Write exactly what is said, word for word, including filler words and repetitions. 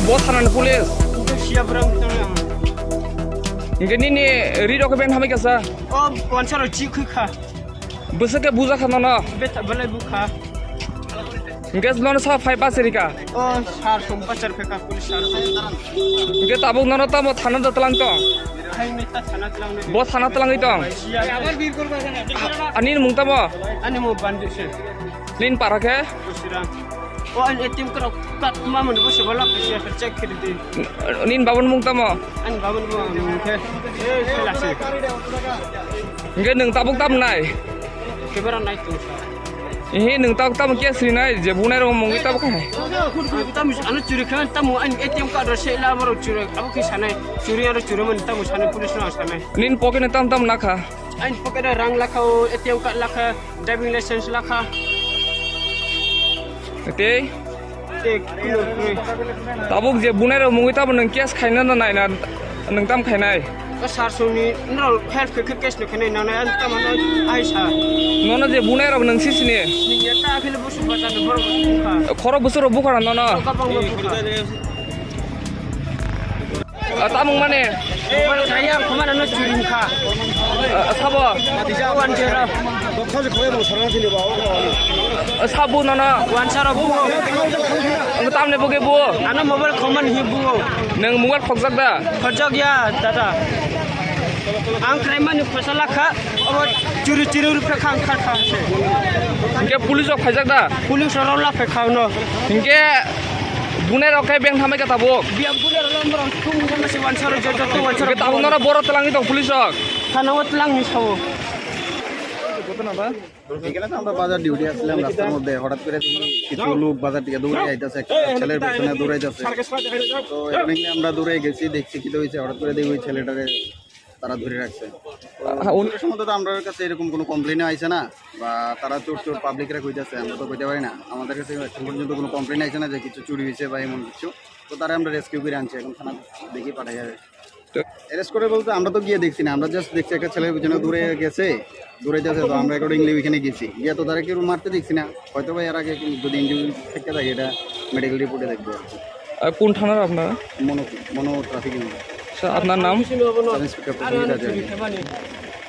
Bo thanani police? Bo siya bwrang tong ang. Hingke nini ri rok beng hamai kasa? O, wansa rok chi khui kha. Bwswk khe buja kha nono? Beta belai bukha. Hingke nono sa phai bachari ka? O, sar song bachar phe ka police sar. Hingke tabuk nono tamo thana da tlang tong? Hai me ta thana tlang me. Bo thana tlangwi tong? Siya. Ani mung tamo? Ani mung Bandu se. Nin para khe? Kusirang. O, ani A T M card, card ma mani bo se bala pisa khe check khe di. Nin babun mung tamo? Ani babun bo mung khe. Eh, sila se. Hingke nwng tabuk tam nai? Kebera nai tong sa. Ihi, nwng tabuk tamo case rinai, je bunai rok mungwi tabuk khai. Tamo ano churi khe, tamo ani A T M card ro se la maro churi, abo khe sanai, churi aro churi man tamo sanai, police no sanai. Nin pocket ni tam tam nakha? Ani pocket rang lakha, o A T M card lakha, driving license lakha. Tei? Tei, kuno, kuno. Tabuk je bunai rok mungwi tamo nwng case khaina na naina nwng tam khainai? O sar songni norok help khe khe case no khainai nang nai, ang tamo no ai sa. Nono je bunai rok nwng si sini? Sini ya ta khele busu bata no borok bukha. Khoro busu rok bukha nono? Kabang no bukha. Ah, tamung mane? Mobile kaya, khoma no churi kha. Ah, sabo? One zero. Ah, sabo nono? One zero bu. Ang tamne boge bu. Ano mobile khoma ni bu. Nang mobile khokjak da? Khokjak ya, tata. Ang krai mani phosa lakha, abo churi churi rupe khang kha kha. Hingke police rok phaijak da? Police rok la phai kha no. Hingke bunai rok khe beng thamai kha tabuk. Biya bunai rok lam rok thung thung si wan sar jo jo wan sar. Hingke tabuk noro boro twlangwi tong police rok. Thana o twlang ni sao. এখানে তো আমরা বাজার ডিউটি আসলাম, রাস্তার মধ্যে হঠাৎ করে দেখি কিছু লোক বাজার থেকে দৌড়ে আইতাছে, একটা ছেলের পেছনে দৌড়াইতেছে। তো এখানে আমরা দৌড়ে গেছি, দেখছি কি হয়েছে, হঠাৎ করে দেখি ওই ছেলেটারে তারা ধরে রাখছে। তো হ্যাঁ, উনি সম্বন্ধে তো আমরার কাছে এরকম কোনো কমপ্লেনও আইছে না, বা তারা চোর চোর পাবলিকরা কইতাছে, আমরা তো কইতে পারি না। আমাদের কাছে এখন পর্যন্ত কোনো কমপ্লেন আইছে না যে কিছু চুরি হয়েছে বা এমন কিছু। তো তারা আমরা রেস্কিউ করে আনছি, এখন থানা দেখি পাঠাই যাবে। তো অ্যারেস্ট করে বলতে আমরা তো গিয়ে দেখছি না, আমরা জাস্ট দেখছি একটা ছেলের পিছনে দৌড়ে গেছে, দৌড়াইতেছে, তো আমরা অ্যাকর্ডিংলি ওইখানে গেছি, গিয়ে তো তারা কেউ মারতে দেখছি না। হয়তো বা এর আগে যদি ইনজুরি থেকে থাকে, এটা মেডিকেল রিপোর্টে দেখবো আর কি। আর কোন থানার আপনারা? মনো, মনো ট্রাফিক ইউনিট। স্যার, আপনার নাম? সাব ইন্সপেক্টর প্রসেনজিৎ হাজারি।